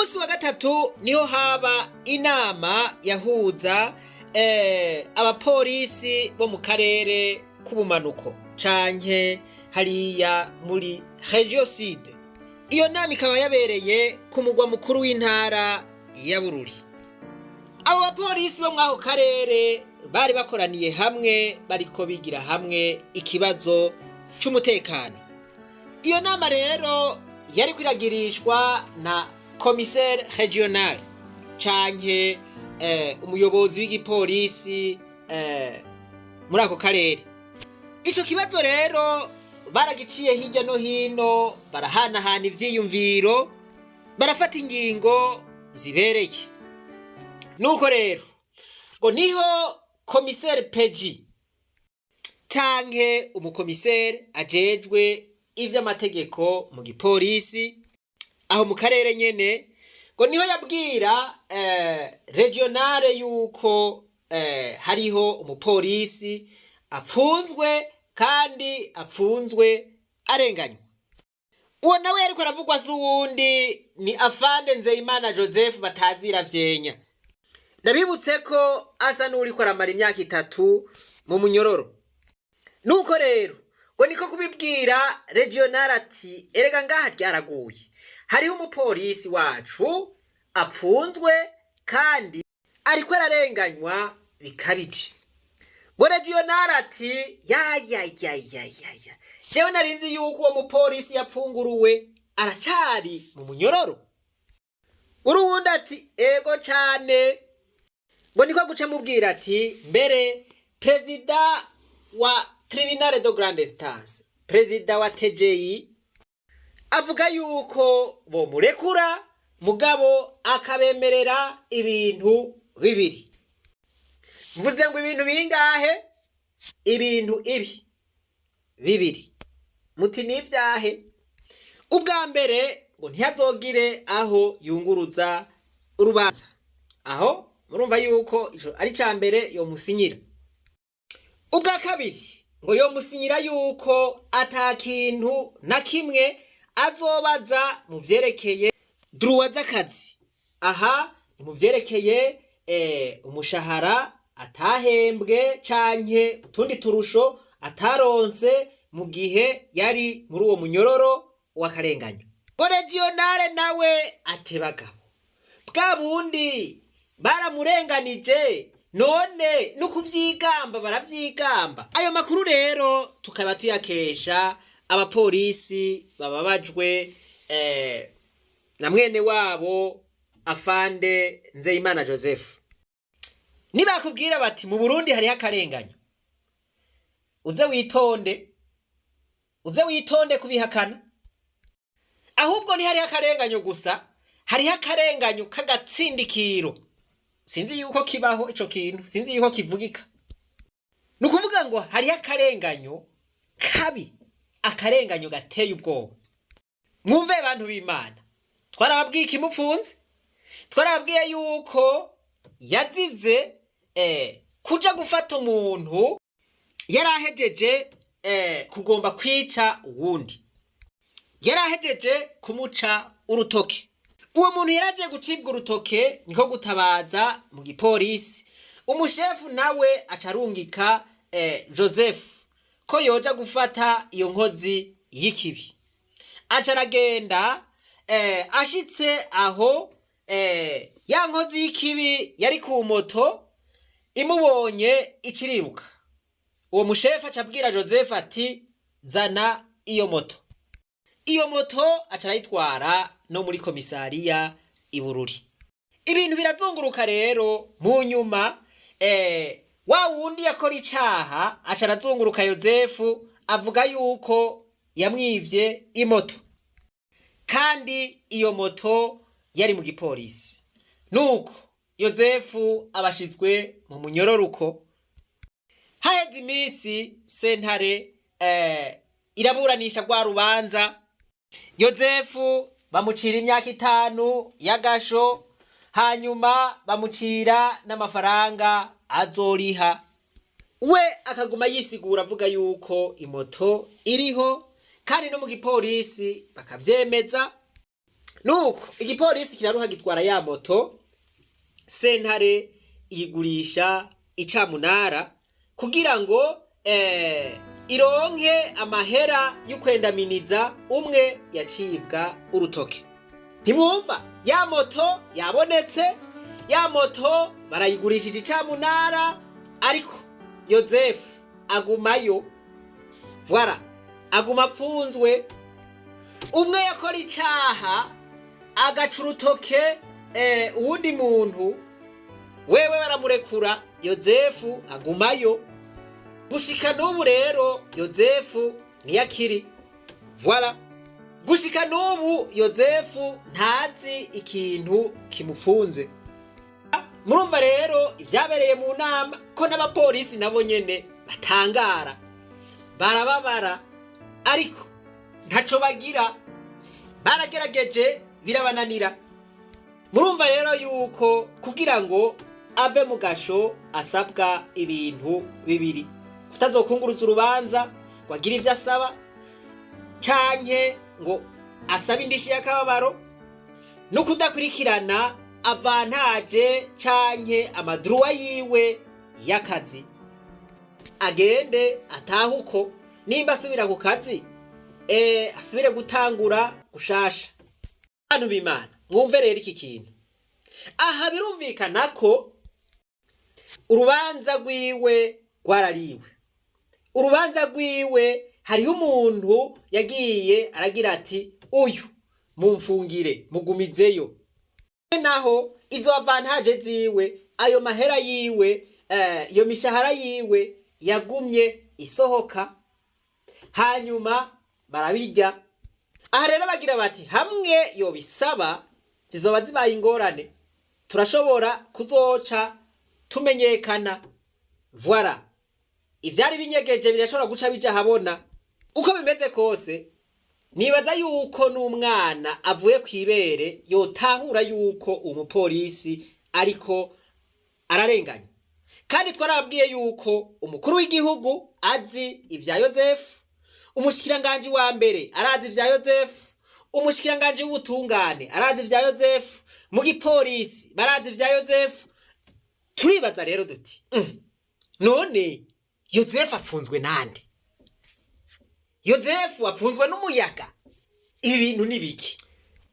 Munsi wa gatatu niho haba inama yahuza abapolisi bo mu karere k'ubumanuko canke hariya muri Région Sud. Iyo nama ikaba yabereye ku mugwa mukuru w'intara ya Bururi. Abo bapolisi bo mw'ako karere bari bakoraniye hamwe, bariko bigira hamwe ikibazo c'umutekano. Iyo nama rero yari kwiragirishwa na commissaire régional canke umuyobozi w'igipolisi muri ako karere. Ico kibazo rero baragiciye hirya no hino, barahanahana ivyiyumviro, barafata ingingo zibereye. Nuko rero ngo niho commissaire PJ canke umukomisere ajejwe ivy'amategeko mu gipolisi aho mu karere nyene, ngo niho yabwira régional yuko hariho umupolisi apfunzwe kandi apfunzwe arenganywa. Uwo nawe yariko aravugwa si uwundi, ni afande Nzeyimana Joseph batazira Vyenya. Ndabibutse ko asa n'uriko aramara imyaka 3 mu munyororo. Nuko rero ngo niko kubibwira régional ati: "Erega ngaha ryaraguye, hariho umupolisi wacu apfunzwe kandi ariko ararenganywa bikabije." Ngo régional ati: "Yayayayayaya, jewe narinzi yuko uwo mupolisi yapfunguruwe, aracari mu munyororo?" Uruwundi ati: "Ego cane." Ngo niko guca mubwira ati: "Mbere perezida wa tribunal de grande instance, perezida wa TGI, avuga yuko bomurekura, mugabo akabemerera ibintu bibiri." Mvuze ngo ibintu bingahe? Ibintu ibi bibiri. Muti: "Ni ivyahe?" Ubwa mbere ngo ntiyazogire aho yunguruza urubanza. Aho murumva yuko ico ari ca mbere yomusinyira. Ubwa kabiri ngo yomusinyira yuko ata kintu na kimwe azobaza mu vyerekeye droits z'akazi. Aha ni mu vyerekeye umushahara atahembwe canke utundi turusho ataronse mu gihe yari muri uwo munyororo w'akarenganyo. Ngo régional nawe ate: "Bagabo, bwa bundi baramurenganije, none no kuvyigamba baravyigamba." Ayo makuru rero tukaba tuyakesha abapolisi bababajwe na mwene wabo afande Nzeyimana Joseph. Nibakubwira bati mu Burundi hariho akarenganyo, uze witonde, uze witonde kubihakana. Ahubwo ntihariho akarenganyo gusa, hariho akarenganyo k'agatsindikiro. Sinzi yuko kibaho ico kintu, sinzi yuko kivugika. Ni ukuvuga ngo hariho akarenganyo kabi, akarenganyo gateye ubwoba. Mwumve bantu b'Imana, twarababwiye ikimupfunze, twarababwiye yuko yazize kuja gufata umuntu yari ahejeje kugomba kwica uwundi, yari ahejeje kumuca urutoke. Uwo muntu yari agiye gucibwa urutoke, niko gutabaza mu gipolisi. Umushefu nawe aca arungika Joseph ko yoja gufata iyo nkozi y'ikibi. Aca aragenda. Ashitse aho, ya nkozi y'ikibi yari ku moto imubonye iciriruka. Uwo mushefu aca abwira Joseph ati: "Zana iyo moto." Iyo moto aca arayitwara no muri komisariya i Bururi. Ibintu birazunguruka rero. Mu nyuma wa wundi yakora icaha aca arazunguruka Yozefu, avuga yuko yamwivye imoto kandi iyo moto yari mu gipolisi. Nuko Yozefu abashizwe mu munyororuko. Haheze iminsi, sentare iraburanisha rwa rubanza. Yozefu bamucira imyaka 5 y'agasho, hanyuma bamucira n'amafaranga azoriha. We akaguma yisigura avuga yuko imoto iriho kandi no mu gipolisi bakavyemeza. Nuko igipolisi kiraruha gitwara ya moto, sentare iyigurisha icamunara kugira ngo ironke amahera y'ukwendaminiza umwe yacibwa urutoke. Ntimwumva, ya moto yabonetse, ya moto barayigurishije icamunara, ariko Yozefu agumayo. Voilà, aguma apfunzwe. Umwe yakora icaha agaca urutoke uwundi muntu, wewe baramurekura, Yozefu agumayo gushika n'ubu. Rero Yozefu ntiyakiri. Voilà, gushika n'ubu Yozefu ntazi ikintu kimufunze. Murumva rero ibyabereye mu nama, ko n'abapolisi nabo nyene batangara, barababara, ariko ntaco bagira. Baragerageje birabananira. Murumva rero yuko kugira ngo ave mu gasho asabwa ibintu bibiri: kutazokunguruza urubanza ngo agire ibyo asaba canke ngo asabe indishi y'akababaro, no kudakurikirana avantages canke ama droits yiwe y'akazi. Agende atahe uko, nimba asubira ku kazi, asubire gutangura gushasha. Bantu b'Imana, mwumve rero iki kintu aha. Birumvikana ko urubanza rwiwe rwarariwe. Urubanza rwiwe, hariho umuntu yagiye aragira ati: "Uyu mumfungire, mugumizeyo." Naho izo avantages ziwe, ayo mahera yiwe, iyo mishahara yiwe yagumye isohoka, hanyuma barabirya. Aha rero bagira bati: hamwe yobisaba zizoba zibaye ingorane, turashobora kuzoca tumenyekana. Voilà, ivyari binyegeje birashobora guca bija habona. Uko bimeze kose, nibaza yuko n'umwana avuye kw'ibere yotahura yuko umupolisi ariko ararenganya. Kandi twarababwiye yuko umukuru w'igihugu azi ivya Yozefu, umushikiranganji wa mbere arazi ivya Yozefu, umushikiranganji w'ubutungane arazi ivya Yozefu, mu gipolisi barazi ivya Yozefu. Turibaza rero duti: none Yozefu apfunzwe nande? Yozefu apfunzwe n'umuyaga? Ibi bintu ni biki?"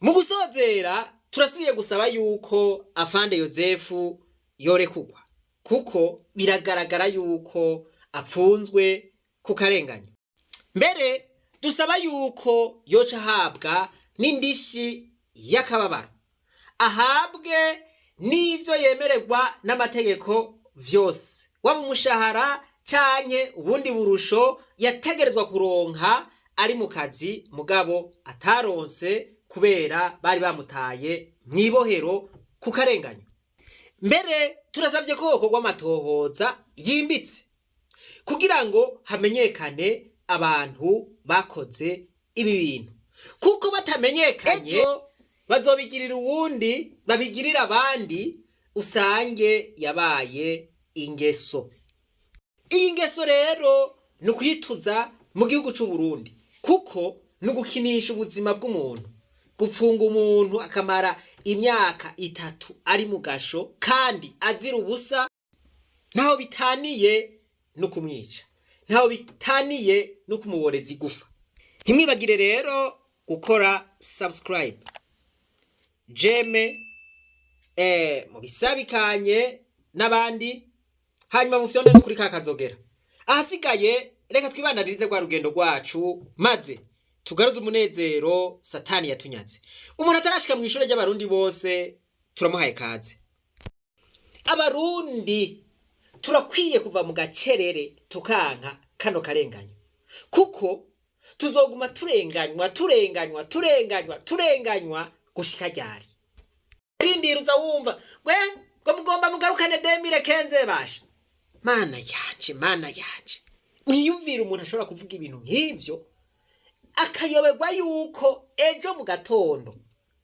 Mu gusozera, turasubiye gusaba yuko afande Yozefu yorekugwa, kuko biragaragara yuko apfunzwe ku karenganyo. Mbere dusaba yuko yoca ahabwa n'indishi y'akababaro, ahabwe n'ivyo yemererwa n'amategeko vyose, waba umushahara canke ubundi burusho yategerezwa kuronka ari mu kazi, mugabo ataronse kubera bari bamutaye mw'ibohero ku karenganyo. Mbere turasabye ko hokorwa amatohoza yimbitse kugira ngo hamenyekane abantu bakoze ibi bintu, kuko batamenyekanye ejo bazobigirira uwundi, babigirira abandi, usange yabaye ingeso. Iyi ngeso rero ni ukuyituza mu gihugu c'u Burundi, kuko ni ugukinisha ubuzima bw'umuntu, gupfunga umuntu akamara imyaka 3 ari mu gasho kandi azira ubusa. Ntaho bitaniye no kumwica, ntaho bitaniye no kumuboreza igufa. Ntimwibagire rero gukora subscribe, j'aime, mubisabikanye n'abandi, hanyuma mufyonde no kuri ka kazogera. Ahasigaye reka twibandanirize rwa rugendo rwacu, maze tugaruze umunezero Satani yatunyaze. Umuntu atarashika mu ishure ry'Abarundi bose, turamuhaye kaze. Abarundi turakwiye kuva mu gacerere, tukanka kano karenganyo, kuko tuzoguma turenganywa, turenganywa, turenganywa, turenganywa gushika ryari? Rindira uza wumva gwe ngo mugomba mugarukane 2015. Basha, Mana yanje, Mana yanje! Mwiyumvire umuntu ashobora kuvuga ibintu nk'ivyo, akayoberwa yuko ejo mu gatondo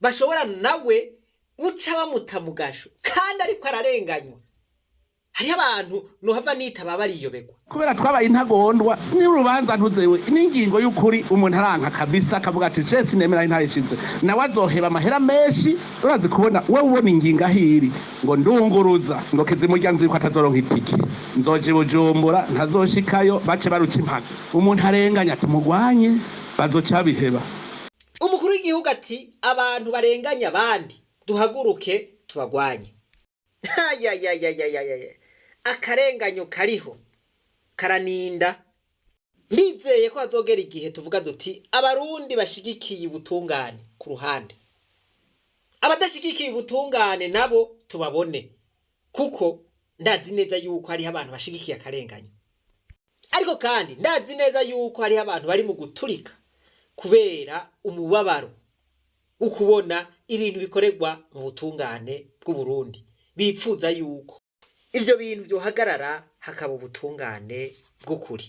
bashobora nawe guca bamuta mu gasho kandi ariko ararenganywa. Hariho abantu nohava nitaba bariyobegwa. Kubera twabaye intagondwa n'urubanza ntuzewe n'ingingo y'ukuri, umuntu aranka kabisa, akavuga ati: "Je sinemera intayishize." Nawe azoheba amahera menshi. Urazi kubona wewe ubona ingingo aho iri, ngo ndunguruza ngo kizimurya, nzi ko atazoronka itike, nzoja i Bujumbura, ntazoshikayo, bace baruca impaka. Umuntu arenganya tumugwanye, bazoca babiheba. Umukuru w'igihugu ati: "Abantu barenganya abandi duhaguruke tubagwanye." Ayayayayayaya, akarenganyo kariho karaninda. Ndizeye ko hazogera igihe tuvuga duti: "Abarundi bashigikiye ubutungane ku ruhande, abadashigikiye ubutungane nabo tubabone," kuko ndazi neza yuko hariho abantu bashigikiye akarenganyo, ariko kandi ndazi neza yuko hariho abantu bari mu guturika kubera umubabaro wo kubona ibintu bikorerwa mu butungane bw'Uburundi, bipfuza yuko ivyo bintu vyohagarara, hakaba ubutungane bw'ukuri.